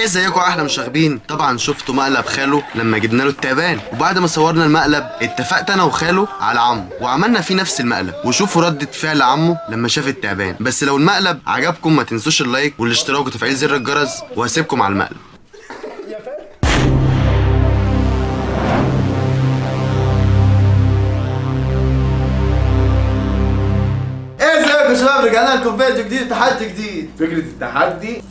ازيكم احلى مشاغبين. طبعا شفتوا مقلب خاله لما جبنا له التعبان، وبعد ما صورنا المقلب اتفقت انا وخاله على عمه وعملنا فيه نفس المقلب، وشوفوا ردة فعل عمه لما شاف التعبان. بس لو المقلب عجبكم ما تنسوش ال like والاشتراك وتفعيل زر الجرس، وهسيبكم على المقلب. ازيكم يا شباب، رجعنا لكم فيديو جديد، تحدي جديد. فكرة التحدي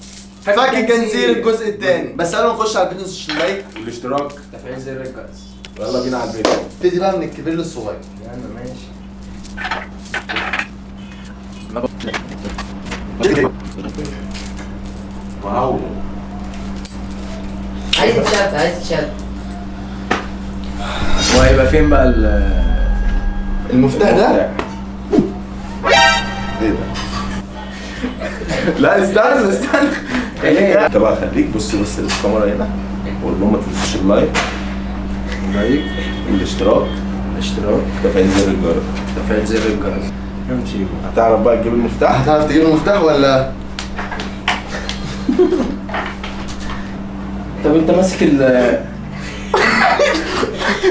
فك الجنزير الجزء الثاني. بس قبل ما نخش على الفيديو ال like والاشتراك تفعيل زر الجرس. يلا بينا على الفيديو. نبتدي بقى من الكبير للصغير. يلا ماشي. wow، عايز تشات، عايز تشات. وهيبقى فين بقى المفتاح ده؟ ايه ده؟ لا استنى استنى. انت بقى خليك بص بس للكاميرا هنا، وقول لهم ما تنسوش ال like والاشتراك، الاشتراك، تفعيل زر الجرس، تفعيل زر الجرس. نمشي. هتعرف بقى تجيب المفتاح؟ هتعرف تجيب المفتاح ولا؟ طب انت ماسك ال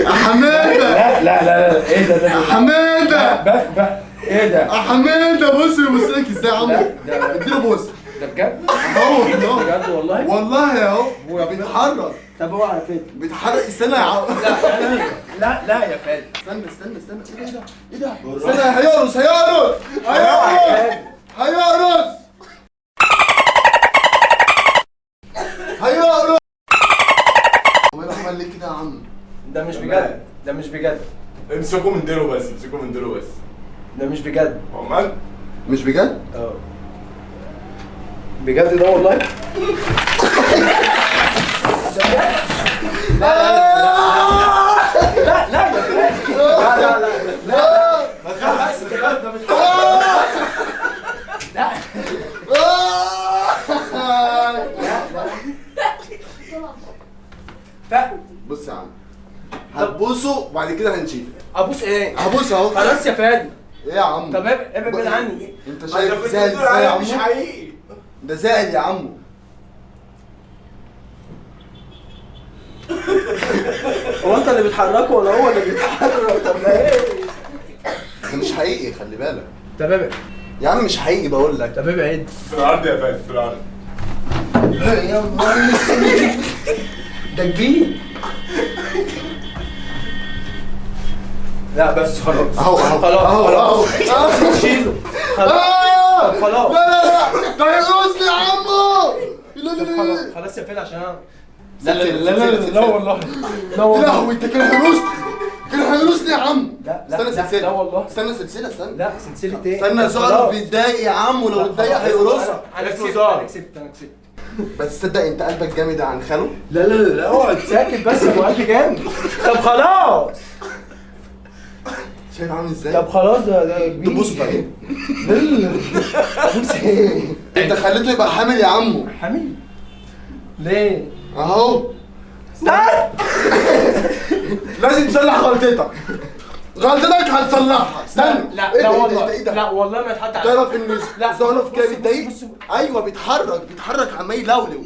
حمادة. لا لا لا لا، ايه ده؟ ده حمادة بقى ايه ده؟ حمادة بص بيبص لك ازاي يا عمو؟ اديله بوس. ده بجد؟ اهو بجد والله؟ والله اهو بيتحرك. طب هو على فين؟ بيتحرك. استنى يا عم. لا لا لا يا فادي، استنى استنى استنى. ايه ده؟ ايه ده؟ استنى، هيقرص هيقرص هيقرص هيقرص هيقرص. هو ايه عمل ليه كده يا عم؟ ده مش بجد، ده مش بجد. امسكوا من ديله بس، امسكوا من ديله بس. ده مش بجد. عمال مش بجد؟ اه بجد ده والله. لا لا لا لا لا لا لا ما تخافش، ده مش لا لا. بص يا عم، هتبوسه وبعد كده هنشيله. ابوس ايه؟ هبوس اهو. خلاص يا فادي. ايه يا عم؟ طب ابعد بعيد عني. انت شايف زعل ازاي يا عمو؟ مش حقيقي ده زعل يا عمو. هو انت اللي بتحركه ولا هو اللي بيتحرك؟ طب ايه؟ ده مش حقيقي، خلي بالك. طب ابعد يا عم، مش حقيقي بقول لك. طب ابعد. في الارض يا فادي، في الارض. يا نهار اسود، ده كبير. لا بس خلاص اهو اهو خلاص اهو خلاص شيله. خلاص خلاص. لا لا لا، ده هيقرصني يا عمو. لا لا لا خلاص يا فادي عشان انا لا لا لا لا لا والله لا والله. يا لهوي، انت كان هيقرصني، كان هيقرصني يا عم. لا لا استنى سلسلة. لا والله استنى سلسلة، استنى. لا سلسلة ايه؟ استنى، زعرف بيتضايق يا عم، ولو اتضايق هيقرصك. انا كسبت، انا كسبت، انا كسبت. بس تصدق انت قلبك جامد عن خاله؟ لا لا لا، اقعد ساكت بس يا ابو قلب جامد. طب خلاص، شايف عامل ازاي؟ طب خلاص ده كبير. تبوس بقى. لا لا ابوس ايه؟ انت خليته يبقى حامل يا عمو. حامل؟ ليه؟ اهو. لا لازم تصلح غلطتك. غلطتك هتصلحها. استنى. لا لا والله، لا والله ما يتحط عليك. تعرف ان زعنف كده بيتضايق؟ ايوه بيتحرك، بيتحرك عمال يلولو.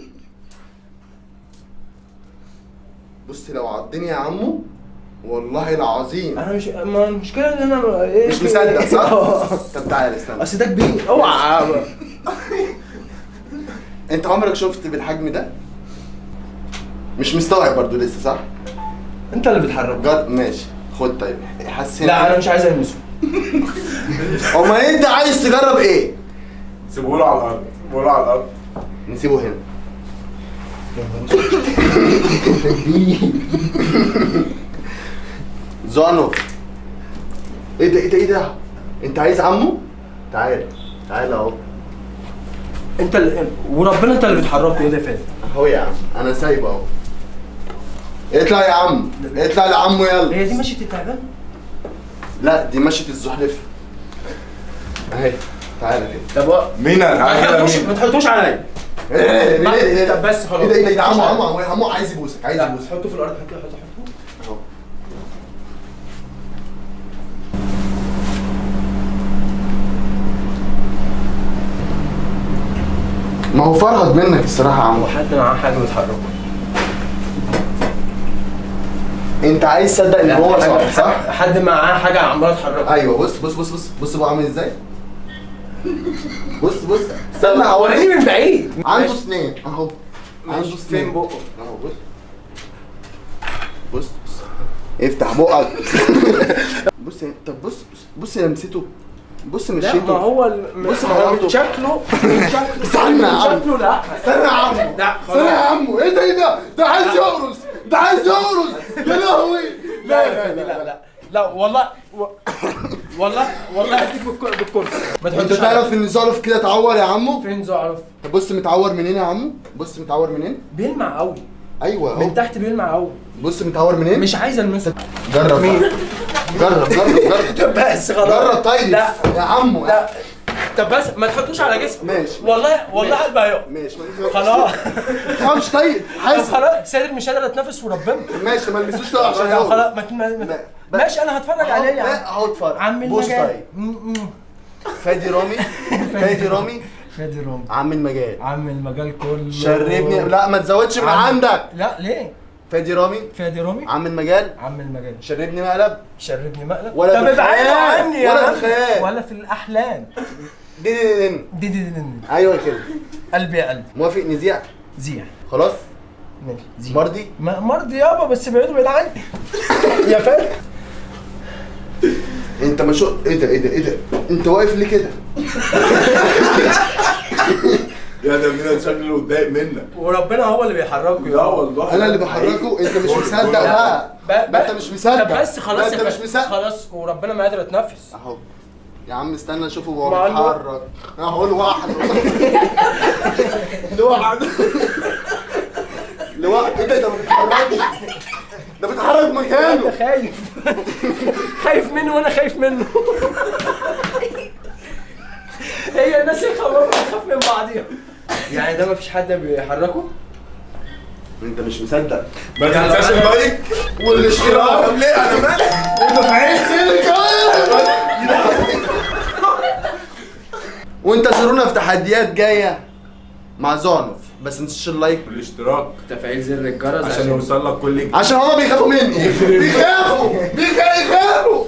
بص لو عضني يا عمو والله العظيم. انا مش، ما المشكلة ان انا ايه، مش مصدق صح؟ طب تعالى استنى، اصل ده كبير. اوعى. انت عمرك شفت بالحجم ده؟ مش مستوعب برضو لسه صح؟ انت اللي بتحرك. جد ماشي، خد. طيب حسين. لا انا مش عايز المسه. امال انت عايز تجرب ايه؟ سيبوه له على الارض، سيبوه له على الارض. نسيبه هنا. زانو. ايه ده ايه ده ايه ده؟ انت عايز عمو؟ تعال تعال اهو. انت اللي وربنا انت اللي بتحركه. ايه ده يا فادي؟ اهو يا عم، انا سايبه اهو. اطلع يا عم، اطلع لعمو يلا. هي دي مشية التعبان؟ لا دي مشية الزحلفة. اهي تعالى كده. طب مينا تعالى كده. مينا ما تحطوش عليا. ايه ايه ايه؟ طب بس خلاص. ايه ده ايه ده؟ عمو عمو عمو عايز يبوسك، عايز يبوسك. حطه في الارض، حطه حطه حطه اهو. ما هو فرهد منك الصراحة يا عمو. حد معاه حاجة بتحركه. انت عايز تصدق ان هو صح صح؟ حد معاه حاجة عماله تحركه. ايوه بص بص بص بص بص بقى عامل ازاي؟ بص بص استنى وريني من بعيد. عنده سنان اهو. عنده سنان فين بقه؟ اهو بص بص بص افتح بقك. بص طب بص بص لمسته. بص مشيته. لا ما هو بص من شكله استنى يا عم. شكله لا استنى يا عمو. لا خلاص استنى يا عمو. ايه ده ايه ده؟ ده عايز يقرص، ده عايز يقرص. يا لهوي. لا لا لا لا والله والله والله هديك بالكرسي. ما تحطش. انت تعرف ان زعرف كده اتعور يا عمو؟ فين زعرف؟ طب بص متعور منين يا عمو؟ بص متعور منين؟ بيلمع قوي. ايوه من تحت بيلمع قوي. بص متعور منين؟ مش عايز المسه. جرب جرب جرب جرب. بس خلاص جرب. طيب لا يا عمو لا. طب بس ما تحطوش على جسمي. ماشي والله والله قلبي هيقف. ماشي خلاص مش طيب حاسس خلاص صدر مش قادر اتنفس وربنا. ماشي ما تلمسوش طيب عشان خلاص ماشي انا هتفرج عليه يا عم. اهو اتفرج عم المجال. بص طيب فادي رامي. فادي رامي. فادي رامي عم المجال. عم المجال كله. شربني. لا ما تزودش من عندك. لا ليه؟ فادي رامي. فادي رامي عم المجال. عم المجال. شربني مقلب. شربني مقلب. ولا طب ابعدوا عني يا ولا في الخيال ولا في الاحلام. دي دي دي دي دي دي. ايوه كده. قلبي يا قلبي. موافق نزيع؟ زيع. خلاص ماشي زيع. مرضي؟ مرضي يابا بس بعيدوا بعيد عني. يا فادي انت ما شو ايه ده ايه ده ايه ده؟ انت واقف ليه كده؟ يا ده مين شكله اتضايق منك. وربنا هو اللي بيحركه. لا والله انا اللي بحركة. انت مش مصدق بقى. ما انت مش مصدق. طب بس خلاص انت مش مصدق خلاص وربنا ما قادر اتنفس اهو. يا عم استنى اشوفه وهو بيتحرك. اهو لوحده. لوحده لوحده. ايه ده؟ ده ما بيتحركش، ده بيتحرك مكانه. انت خايف. خايف منه وانا خايف منه. هي الناس الخوافه بتخاف من بعضيها. يعني ده مفيش حد بيحركه؟ انت مش مصدق. ما تنساش ال like والاشتراك. طب ليه انا مالي؟ وتفعيل زر الجرس. وانتظرونا في تحديات جاية مع زعنف. بس ما تنساش ال like والاشتراك وتفعيل زر الجرس عشان يوصل لك كل جديد. عشان هما بيخافوا مني. بيخافوا بيخافوا.